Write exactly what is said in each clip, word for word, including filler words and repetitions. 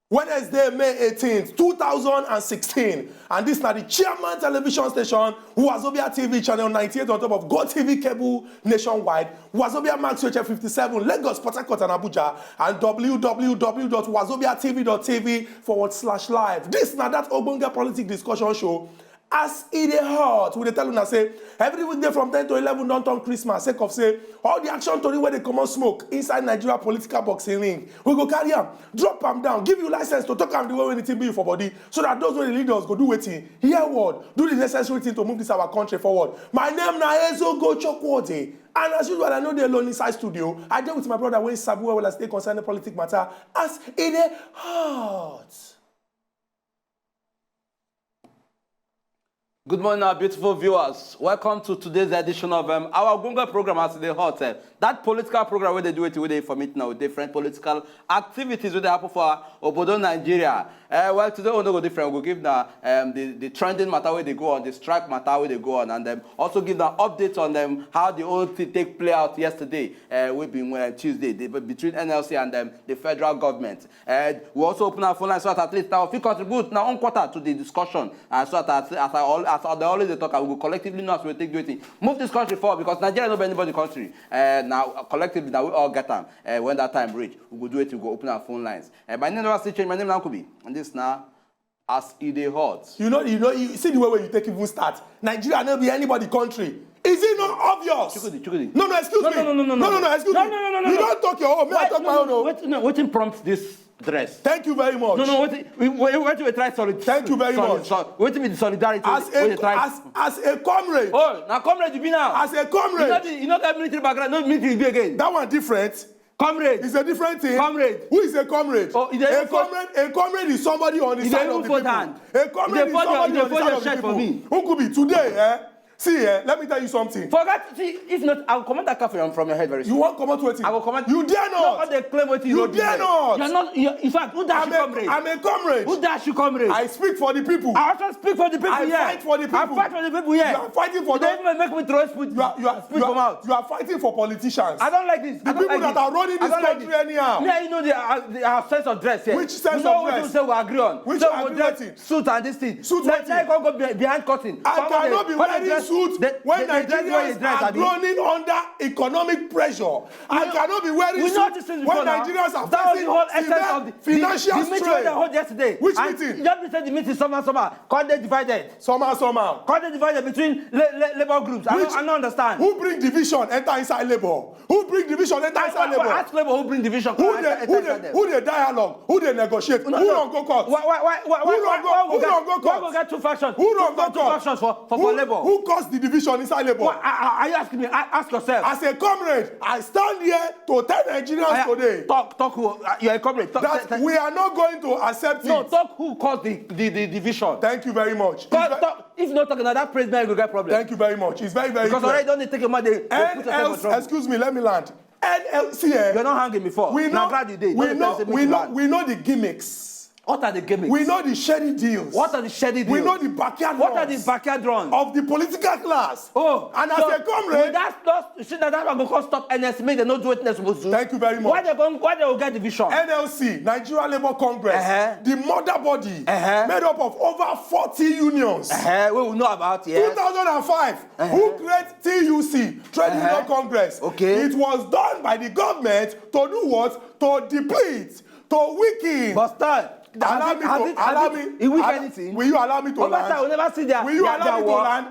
Wednesday, May eighteenth, two thousand and sixteen, and this na the Chairman Television Station, Wazobia T V channel ninety-eight on top of Go T V cable nationwide, Wazobia Max H F fifty-seven, Lagos, Port Harcourt, and Abuja, and www.wazobiatv.tv forward slash live. This na that ogbonge politic discussion show. As e dey hot, we dey tell una say every weekday from ten to eleven don turn Christmas, sake of say all the action tori wey dey comot smoke inside Nigeria political boxing ring, we go carry am, drop am down, give you license to talk am the way wey the thing be for body, so that those wey dey lead us go do wetin? Hear word, do the necessary thing to move this our country forward. My name na Ezo Gochokwode, and as usual, I no dey alone inside studio. I dey with my brother wey sabi well well as e dey concern the politic matter. As e dey hot. Good morning, our beautiful viewers. Welcome to today's edition of um, our Ogbonge program, As E Dey Hot. Eh, that political program where they do it, where they informate now with different political activities wey dey happen for obodo Nigeria. Uh, well, today we no go different. We go give na um, the, the trending matter wey dey go on, the strike matter wey dey go on, and um, also give na update on um, how the whole thing take play out yesterday, uh, wey be uh, Tuesday, the, between N L C and um, the federal government. Uh, we also open our phone line so that at least now if you contribute now on quarter to the discussion, and so that as, as I al- as I dey always dey talk, we go collectively know as we take do it. Move this country forward because Nigeria no be anybody country. Uh, now uh, collectively now we all get am. Uh, when that time reach, we go do it. We go open our phone lines. Uh, my name never still change. My name na Nkubi, and this na As E Dey Hot. You know, you know, you see the way where you take even start. Nigeria no be anybody country. Is it not obvious? Chukwudi, Chukwudi. No, no, excuse no, me. No, no, no, no, no, no, no, no, excuse no, me. No, no, no, no, you no. Don't talk your own. Me, I talk my own. Oh. Wait, no, waiting prompts this dress. Thank you very much. No, no, what what what we try solid. Thank you very solid, much. Solid, what be the solidarity? As a as, as a comrade. Oh, now comrade you be now. As a comrade. You know the you know that military background, no military be again. That one different. Comrade. It's a different thing. Comrade. Who is a comrade? Oh, a comrade. A comrade is somebody on the side of the people. Hand. A comrade is somebody on the side of the people. Who could be today? Eh? See, eh, let me tell you something. Forget, see, if not, I will comot that cap from, from your head very soon. You won't comot wetin? I will comot. You dare not. No, they claim wetin you no dare not. You are not. You are, in fact, who dash you comrade? I'm a comrade. Who dash you comrade? I speak for the people. I also speak for the people here. I fight for the people. I fight for the people here. You are fighting for. You don't even make me throw spit. You are, you are, spit you are, you are fighting for politicians. I don't like this. The people that are running this country anyhow. Me, you know the, uh, the uh, sense of dress here. Which sense of dress? We know what you say we agree on. Which so we agree wetin? Suit and this thing. Suit wetin? Like, like, go be- behind curtain. I cannot be wearing suit when Nigerians are groaning under economic pressure. I cannot be wearing suit when Nigerians are facing severe financial strain. Which meeting? Just be say the meeting somehow, somehow. Come dey divided. Somehow, somehow. Come dey divided between la- la- labor groups. I don't, I don't understand. Who bring division enter inside labor? Who bring division enter inside labor? Ask labor who bring division. Who dey who dey who dey dialogue? Who dey negotiate? Who run go court? Why why why why why why why go get two factions? Who run go court? Two factions for for for labor. Who cause the division inside labor? Are you asking me? Ask yourself. As a comrade, I stand here to tell Nigerians today. Talk talk who? You are a comrade. That we are not going to accept it. No, talk who caused the the the division. Thank you very much. Talk. If you no talk na that president go get problem. Thank you very much. It's very very because clear. Already don dey take a man dey dey put yourself for trouble. Excuse me, let me land. N L C eh. You're not hanging before. We know, na ground you dey. We know, we know, we know the gimmicks. What are the gimmicks? We know the shady deals. What are the shady deals? We know the backyard runs. What are the backyard runs? Of the political class. Oh, and so as a comrade. That, that, you see that, that one go come stop N S C make they no do wetin they suppose do. Thank you very much. Why they go, why they go get division? N L C, Nigeria Labour Congress, uh-huh. The mother body, uh-huh. Made up of over forty unions. Uh-huh. We will know about it. Two thousand and five, uh-huh. Who create T U C, Trade uh-huh. Union Congress. Okay. It was done by the government to do what? To deplete, to weaken. But still, allow me to allow me. He weak anything. Will you allow me to land? Over time, we never see their. Will you allow me to land?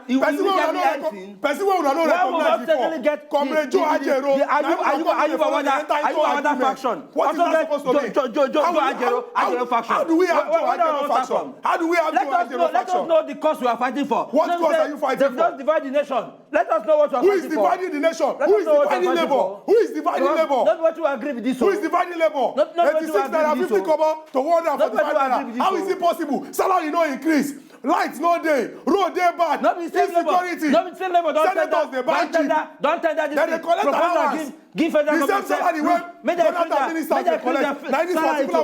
Person wey una no recognize before. Comrade Joe Ajero. Are you are you are you another faction? What is that supposed to mean? Joe Ajero, Ajero faction. How do we have Joe Ajero faction? How do we have Joe Ajero faction? Let us know the cause we are fighting for. What cause are you fighting for? They just divide the nation. Let us know what you are fighting for. Who is dividing the nation? Who is dividing labor? Who is dividing labor? Not what you agree with this. Who is dividing labor? Eighty-six naira fifty kobo to one hundred forty-five naira. How is it possible? Salary no increase. Light no dey, road dey bad, insecurity. No be same labor, no be same labor don tender, don tender this thing. Dem dey collect allowance. Give federal government, say, look, make dem increase their, make dem increase their salary to, to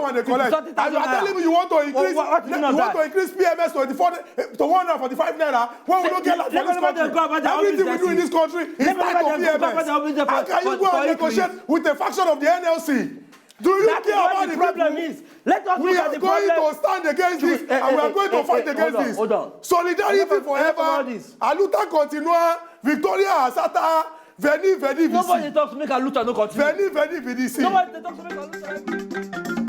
thirty thousand naira. And you are telling me you want to increase, you want to increase P M S twenty-four to one hundred forty-five naira when we don't get light for this country. Everything we do in this country is tied to P M S. How can you go and negotiate with a faction of the N L C? Do you care about the people? We are going to stand against this and we are going to fight against this. Solidarity forever. Aluta continua, Victoria Asata, veni vidi vici. Nobody talks make Aluta no continue. Veni vidi vici. Nobody talks make Aluta.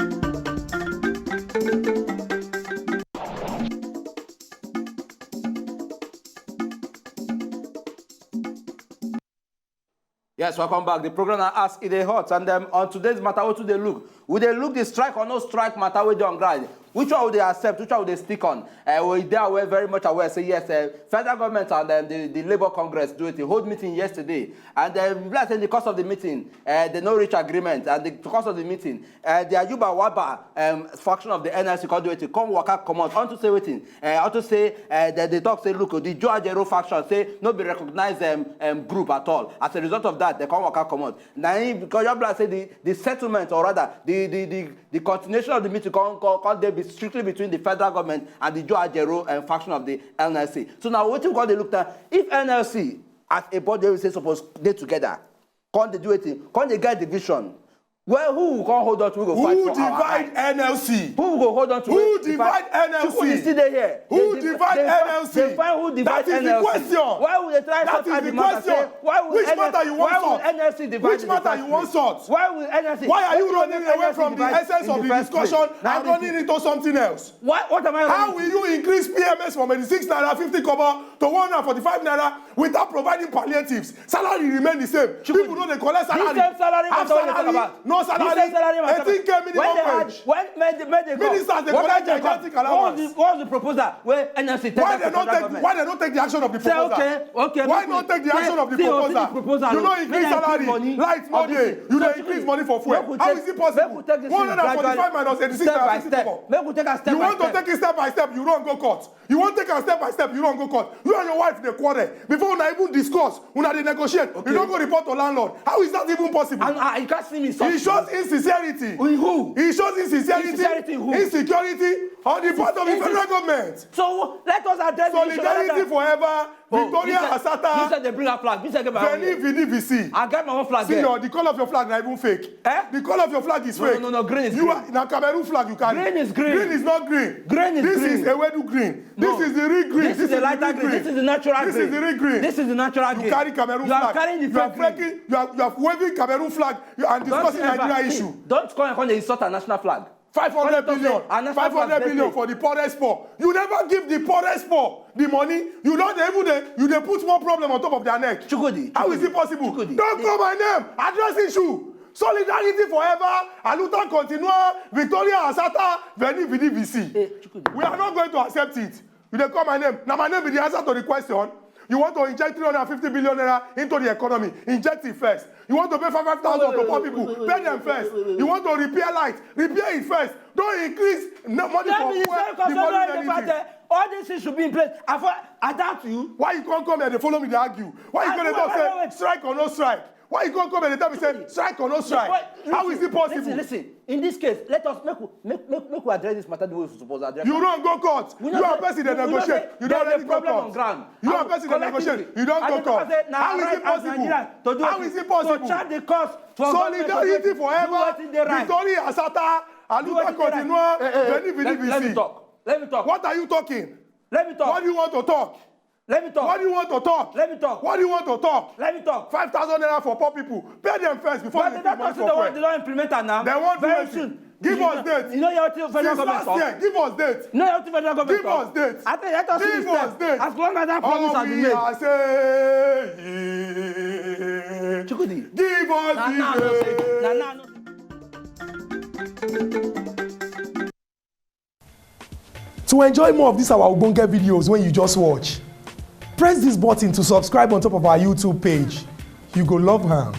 Yes, welcome back. The program na As E Dey Hot, and um, on today's matter, what do they look? We dey look the strike or no strike matter wey dey on ground. Which one we dey accept? Which one we dey stick on? Uh, we dey aware, very much aware. Say yes, uh, federal government and um, the, the Labour Congress do it. They hold meeting yesterday, and um, like say in the course of the meeting, uh, they no reach agreement, and the course of the meeting, uh, the Ayuba Waba um, faction of the N L C come do wetin, come waka comot unto say wetin, uh, unto say uh, they, they talk say look, the Joe Ajero faction say no be recognized um, um, group at all. As a result of that, they come waka comot. Na him because your blood say the, the settlement, or rather the the the, the continuation of the meeting come come, come dey be strictly between the federal government and the Joe Ajero um, faction of the N L C. So now wetin we come dey look now, if N L C as a body wey say suppose dey together, come dey do wetin, come dey get division. Well, who will come hold on to, we go fight for our divide N L C? Who go hold on to? Who divide N L C? People still dey here. Who divide N L C? They find who divide N L C. That is the question. Why would they try to cut the matter? Which matter you want sort? Which matter you want sort? Why would N L C? Why are you running away from the essence of the discussion and running into something else? What am I running? How will you increase P M S from eighty-six naira fifty kobo to one hundred forty-five naira without providing palliatives? Salary remain the same. People no dey collect salary. This same salary matter wey dey talk about. No salary. This same salary matter. Eighteen K minimum wage. When they had, when made the, made the, ministers dey collect gigantic allowance. What was the, what was the proposal wey N L C tender to federal government? Why they no take the action of the proposal? Say okay, okay. Why not take the action of the proposal? You no increase salary, light no dey. You dey increase money for fuel. How is it possible? One hundred forty-five minus eighty-six naira fifty kobo. Make we take am step by step. You want to take it step by step. You run go court. You wan take am step by step, you run go court. You and your wife dey quarrel. Before una even discuss, una dey negotiate. You no go report to landlord. How is that even possible? And uh, you can't see me. It shows insincerity. In who? It shows insincerity. Insincerity in who? Insecurity on the part of the federal government. So let us address the issue. Solidarity forever. Victoria Asata. You said they bring a flag. You said veni vidi vici. I got my own flag there. See, the color of your flag na even fake. Eh? The color of your flag is fake. No, no, no, green is green. You are na Cameroon flag you carry. Green is green. Green is not green. Green is green. This is Ewedu green. This is the real green. This is the lighter green. This is the natural green. This is the real green. This is the natural green. You carry Cameroon flag. You are carrying the fake green. You are, you are waving Cameroon flag and discussing Nigeria issue. Don't come and come and insult our national flag. Five hundred billion, five hundred billion for the poorest poor. You never give the poorest poor the money. You no dey even dey, you dey put more problem on top of their neck. Chukwudi, how is it possible? Don't call my name. Address issue. Solidarity forever. Aluta continua. Victoria Asata. Veni vidi vici. We are not going to accept it. You dey call my name. Na my name be the answer to the question. You want to inject three hundred fifty billion naira into the economy. Inject it first. You want to pay five thousand to poor people. Pay them first. You want to repair light. Repair it first. Don't increase money for fuel. The volume anything. All these things should be in place. I doubt you. Why you can't come here? They follow me. They argue. Why you gonna talk say strike or no strike? Why you can't come and tell me say strike or no strike? How is it possible? Listen, listen. In this case, let us make we make make make we address this matter the way we suppose address. You run go court. You are person dey negotiate. You don't already go court. You are person dey negotiate. You don't go court. How is it possible? How is it possible? Solidarity forever. Victoria Asata, Aluta continua. Veni vidi vici. Let me talk. Let me talk. What are you talking? Let me talk. What do you want to talk? Let me talk. What do you want to talk? Let me talk. What do you want to talk? Let me talk. Five thousand naira for poor people. Pay them first before you pay money for fuel. But they don't talk say they want, they don't implement am now. They want very soon. Give us date. You know your thing federal government talk. Since last year, give us date. You know your thing federal government talk. Give us date. I think let us see step. Give us date. As long as that promise has been made. All we are saying, Chukwudi. Give us the date. Na now, no say. Na now, no say. To enjoy more of these our ogbonge videos wey you just watch, press this button to subscribe on top of our YouTube page. You go love am.